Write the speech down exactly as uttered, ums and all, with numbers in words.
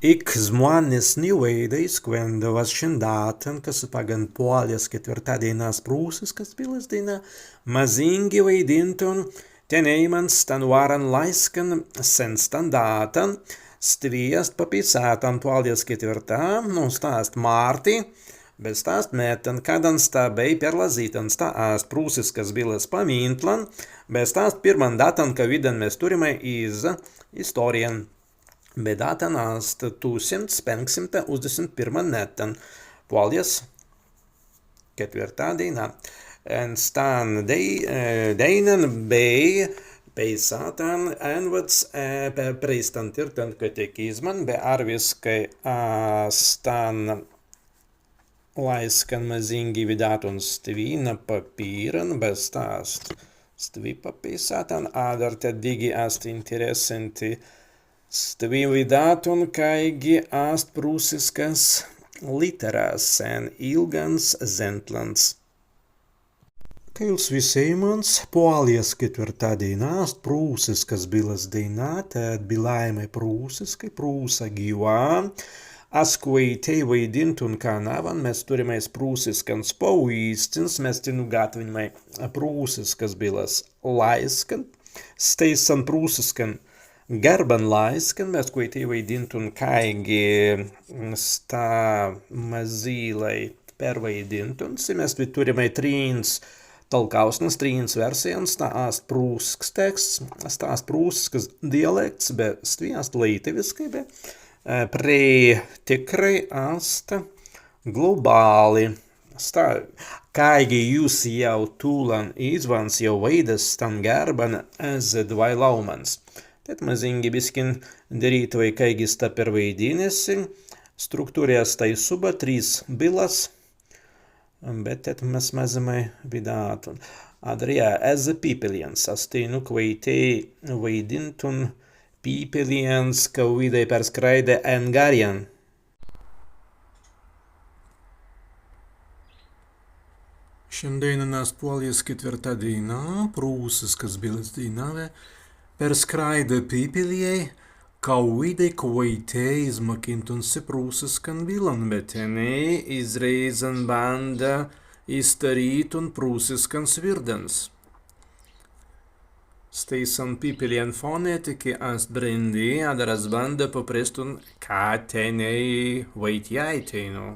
Ik zmānes ni waīda iz kwendau ast šin dātan, kas paggan Pūlijas ketwirtā dēina ast prūsiskas billas dēina, mazīngi waidīntun tenēimans stan wāran lāiskan sen stan dātan, stwi ast papeisātan Pūlijas ketwirtā, nū sta ast mārti, be sta ast mettan, kaddan sta bēi perlazītan, sta ast prūsiskas billas pamintlan, be sta ast pirman dātan, kawīdan mes turrimai iz istōrijan. Be dātan ast tūsimts pēnksimta usdesimts pirman mettan, Pūlijas ketwirtā dēina. En stan dēi-, e, dēinan bēi peisātan enwadds, e, pe-, prei stan tīrtan katekizman, be arwiskai, a, stan lāiskan mazīngi widātun stwi na papīran, be sta ast stwi papeisātan, adder tēt dīgi ast interessanti stwi widātun, kāigi ast prūsiskas litteras sen ilgans zentlans. Kaīls wisēimans, Pūlijas ketwirtā dēina ast prūsiskas billas dēina, tēt bilāimai prūsiskai, Prūsa gīwa. As kwaitēi waidīntun, ka nawwan mes turrimai prūsiskans pawīstins, mes teinū gatwinimai prūsiskas billas lāiskan, stēisan prūsiskan garban lāiskan, mes kwaitēi waidīntun, kāigi, mm, sta mazīlai perwaidīntun, si mes stwi turrimai trīns talkausnas, trīns wērsijans, sta ast prūsisks teksts, sta ast prūsisks dialekts, be stwi ast laītawiskai, be, e, prei tikrai ast globāli. Sta, kāigi jūs jāu tūlan izwans jāu waīdas stan garban ezze dwāi laūmans. Tēt mazīngi biskin dirītwei, kāigi sta perwaidinna si, struktūrja stāi subbai, trīs billas, be tēt mes mazzimai widātun. Adder ezze pīpeljans, as teinū kwaitēi waidīntun pīpeljans, kawīdai perskraidja en garrjan. Šandēinan ast Pūlijas ketwirtā dēina, prūsiskas billas dēina, be perskraidja pīpeljai, kawīdai kwaitēi izmukīntun si prūsiskan billan, be tenēi iz rēizan bānda iztarītun prūsiskans wirdans. Stēisan pīpeljan fonētiki ast brendī, adder as bānda paprestun, ka tenēi waitjāi teinū.